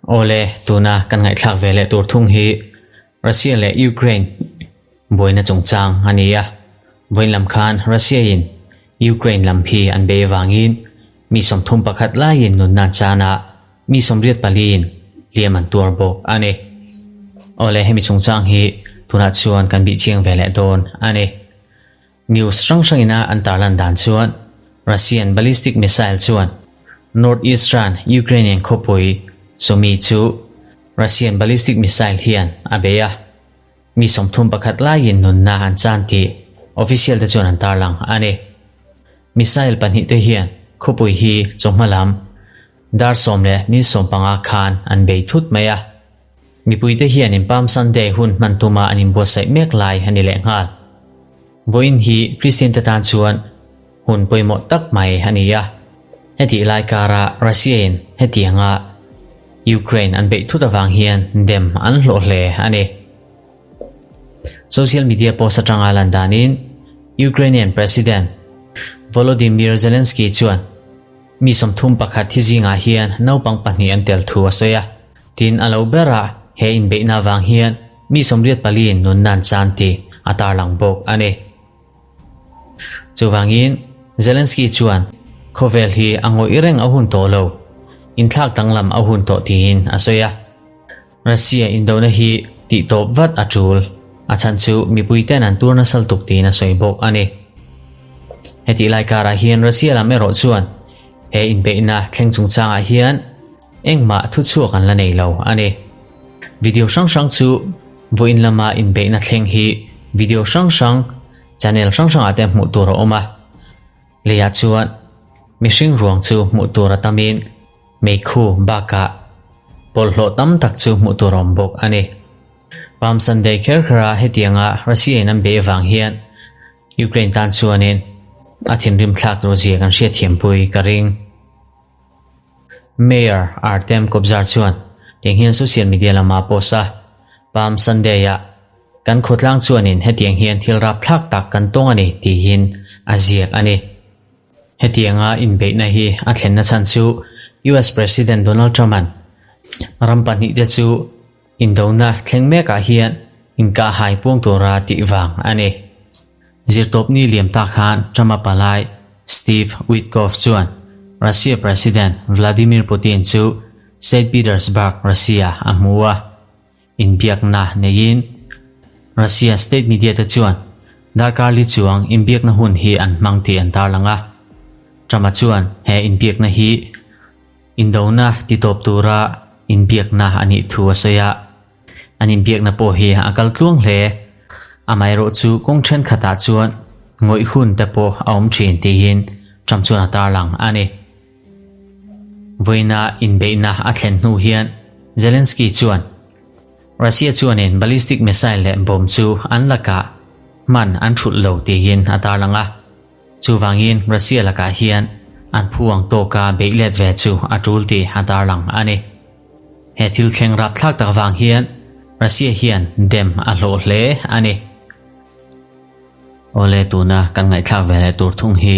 Awle, tuna kan ngaihthlak ve leh tur thung hi Russia leh Ukraine buaina chungchang a ni a. Vawiin lam khan Russia-in Ukraine lam hi an bei avangin mi 31 laiin nunna an chan a, mi 84-in hliam an tuar bawk a ni. Awle, hemi chungchang hi tunah chuan kan bih chiang ve leh dawn a ni. News hrang hrangina an tarlan dan chuan Russian ballistic missile chuan North Eastern Ukrainian khawpui Sumy chu Russian ballistic missile hian a bei a, mi 31 laiin nunna an chan tih official te chuan an tarlang a ni. Missile pahnih te hian khawpui hi chawhma lam dar 10:15 khan an bei thut mai a. Mipuite hian in Palm Sunday hun hman tuma an inbuatsaih mek lai a ni lehnghal. Vawiin hi Kristian te tan chuan hun pawimawh tak mai a ni a. Hetih lai kara Russia-in hetianga Ukraine an beih thut avang hian dem an hlawh hle a ni. Social media post atanga lan danin Ukrainian President Volodymyr Zelensky chuan mi 31 thi zingah hian naupang pahnih an tel thu a sawi a. Tin, a lo ber a, he inbeihna avang hian mi 84-in nunna an chan tih a tarlang bawk a ni. Chuvangin, Zelensky chuan khawvel hi a ngawih reng a hun tawh lo, inthlak danglam a hun tawh tiin a sawi a. Russia indona hi tihtawp vat a tul, a chhan chu mipuiten an tur nasal tuk tiin a sawi bawk a ni. Hetih lai karah hian Russia lam erawh chuan he inbeihna thleng chungchangah hian Engmah thu chhuak an la nei lo a ni. Video hrang hrang chu vawiin lama inbeihna thleng hi video hrang hrang channel hrang hrangah te hmuh tur a awm a. Leiah chuan mihring ruang chu hmuh tur a tamin meikhu bakah bawlhhlawh tam tak chu hmuh tur a awm bawk a ni. Palm Sunday kher khera hetianga Russia in an beih avang hian Ukraine tan chuanin a thinrim thlak tur zia kan hriatthiampui ka ring. Mayor Artem Kobzar chuan tiang hian social media lama post a, Palm Sunday-ah kan khawtlang chuanin hetiang hian thil rapthlak tak kan tawng a ni tiin a ziak a ni. Hetianga inbeihna hi a thlenna chhan chu US President Donald Trump-a'n ram pahnihte chu indona thleng mekah hian inkahhai puang tura tih vang a ni. Zirtawpni liam ta khan Trump-a palai Steve Witkoff chuan Russia President Vladimir Putin chu Saint Petersburg, Russia a hmu a. Inbiakna neiin Russia state media te chuan darkar li chuang inbiakna hun hi an hmang tih an tarlang a. Trump-a chuan he inbiakna hi indona titawp tura inbiakna a nih thu a sawi a. An inbiakna pawh hi a kal tluang hle. Amaherawh chu kawng thenkhatah chuan ngawih hun te pawh a awm thin tiin Trump chuan a tarlang a ni. Vawiina inbeihna a thlen hnu hian Zelensky chuan Russia chuanin ballistic missile leh bomb chu an lakah hman an thulh lo tiin a tarlang a. Chuvangin Russia lakah hian an phu ang tawka beih let ve chu a tul tih a tarlang a ni. He thil thleng rapthlak tak vang hian Russia hian dem a hlawh hle a ni. Awle tuna kan ngaihthlak ve leh tur thung hi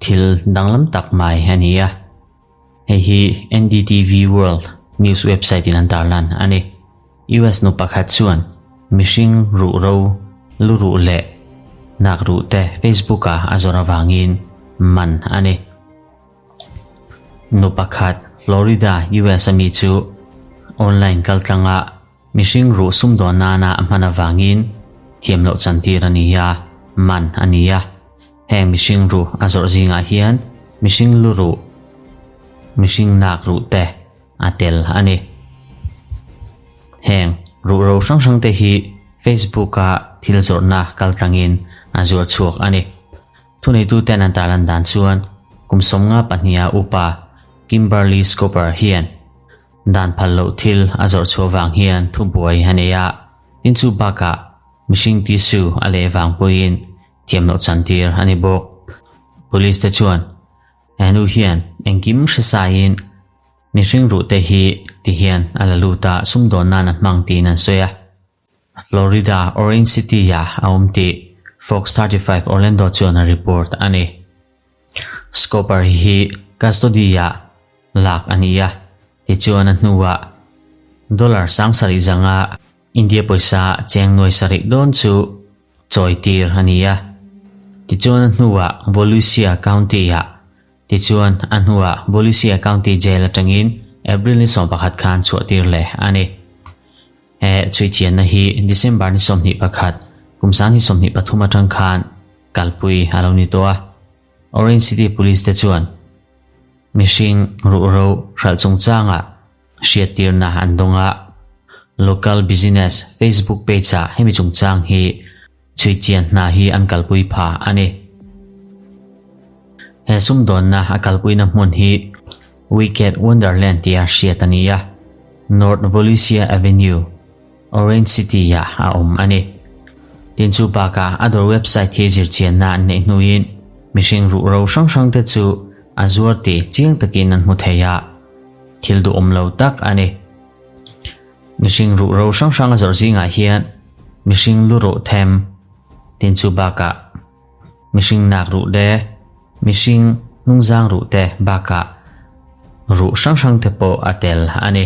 thil danglam tak mai a ni a. Hei hi NDTV World news website in an tarlan a ni. US nu pakhat chuan mihring ruh ro, lu ruh leh nak ruh te Facebook ah a zawrh avangin man a ni. Nu pakhat Florida, US a mi chu online kaltlanga mihring ruh sumdawn nana a hman avangin thiam loh chantir a ni a, man a ni a. Heng mihring ruh a zawrh zingah hian mihring lu ruh, mihring nak ruh te a tel a ni. Heng ruh ro hrang hrang te hi Facebook-a thil zawrhna kaltlangin a zuar chhuak a ni. Thuneituten an tarlan dan chuan kum 52-a upa Kimberly Scoper hian dan phal loh thil a zawrh chhuah vang hian thubuai a nei a, tin chu bakah mihring tissue a leh vang pawhin thiam loh chantir a ni bawk. Police te chuan he nu hian engkim hre saiin mihring ruh te hi ti hian a la lut a, sumdawn nan a hmang tiin an sawi a. Florida Orange City-ah a awm tih Fox 35 Orlando chuan a report a ni. Scoper hi custody-ah lak a ni a, tichuan a hnuah dollar 7500 India pawisa cheng nuai sarih dawn chu chawi tir a ni a. Tichuan a hnuah Volusia County-ah tichuan a hnuah Volusia County Jail atangin April ni 11 khan chhuah tir leh a ni. He chhuichianna hi December ni 21, kum 2023 atang khan kalpui a lo ni tawh a. Orange City Police te chuan mihring ruhro hralh chungchangah hriattirna an dawng a. Local Business Facebook page-ah hemi chungchang hi chhuichian hna hi an kalpui pha a ni. He sumdawnna a kalpuina hmun hi Wicked Wonderland tia hriat a ni a, North Volusia Avenue, Orange City-ah a awm a ni. Tin chu bakah a dawr website hi zirchianna an neih hnuin mihring ruhro hrang hrangte chu a zuar tih chiang takin an hmu thei a, thil duhawm lo tak a ni. Mihring ruhro hrang hrang a zawrh zingah hian mihring lu ruh them, tin chu bakah mihring nak ruh te, mihring hnungzang ruh te bakah ruh hrang hrang te pawh a tel a ni.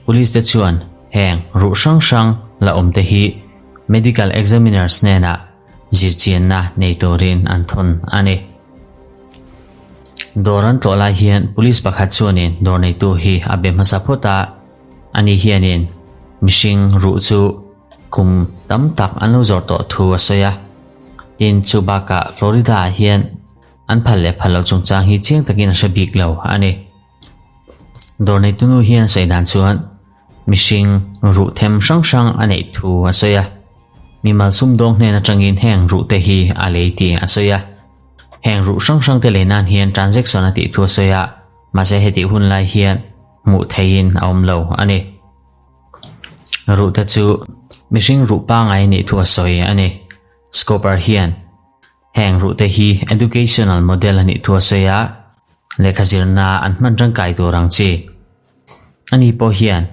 Police te chuan heng ruh hrang hrang la awm te hi medical examiners hnenah zirchianna nei turin an thawn a ni. Dawr an tlawh lai hian police pakhat chuanin dawr neitu hi a be hmasa phawt a, ani hianin mihring ruh chu kum tam tak an lo zawrh tawh thu a sawi a. Tin, chu bakah Florida ah hian an phal leh phal loh chungchang hi chiang takin a hre bik lo a ni. Dawr neitu nu hian a sawi dan chuan mihring ruh them hrang hrang a neih thu a sawi a. Mimal sumdawng hnen atangin heng ruh te hi a lei tih a sawi a. Heng ruh hrang hrang te lei nan hian transaction a tih thu a sawi a, mahse hetih hun lai hian hmuh theihin a awm lo a ni. Ruh te chu mihring ruh pangai a nih thu a sawi a ni. Scoper hian heng ruh te hi educational model a nih thu a sawi a, lehkha zirna an hman tangkai tur ang chi. Ani pawh hian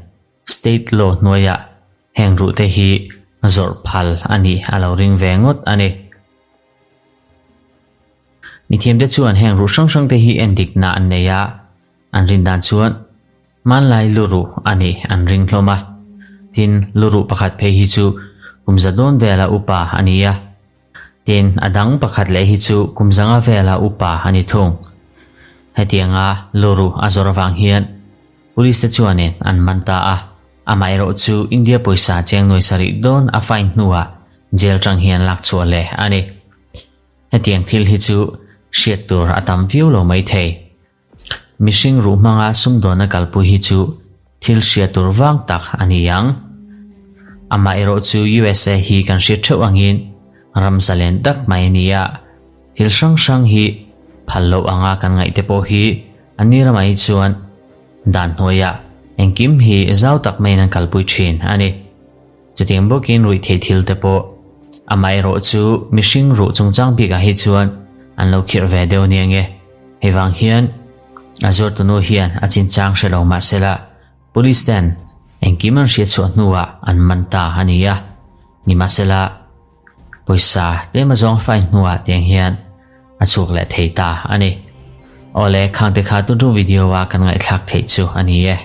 state law hnuaiah heng ruh te hi zawrh phal a nih a lo ring ve ngawt a ni. Mithiamte chuan heng ruh hrang hrang te hi endikna an nei a, an rin dan chuan hmanlai lu ruh a nih an ring hlawm a. Tin, lu ruh pakhat phei hi chu kum za dawn vela upa a ni a. Tin, a dang pakhat leh hi chu kum zanga vela upa a ni thung. Hetianga lu ruh a zawrh avang hian Police te chuanin an man ta a, amaherawh chu India pawisa cheng nuai sarih dawn a fine hnuah jail tang hian lak chhuah leh a ni. Hetiang thil hi chu hriat tur a tam viau lo mai thei. Mihring ruh hmanga sumdawnna kalpui hi chu thil hriat tur vang tak a ni ang. Amaherawh chu USA hi kan hriat theuh angin ram zalen tak mai a ni a, thil hrang hrang hi phal loh anga kan ngaih te pawh hi a ni ramah hi chuan dan hnuaiah engkim hi zau tak maiin an kalpui thin a ni. Chutiang bawkin ruihtheih thil te pawh amaherawh chu mihring ruh chungchang bikah hi chuan an lo khirh ve deuh nia nge. Hei vang hian a zuartunu hian a chinchang hre lo mahsela police ten engkim an hriatchhuah hnuah an man ta a ni a. Nimahsela pawisa tlem azawng fine hnuah tiang hian a chhuak leh thei ta a ni. Awle, khangte kha tunṭum video a kan ngaihthlak theih chu a ni e.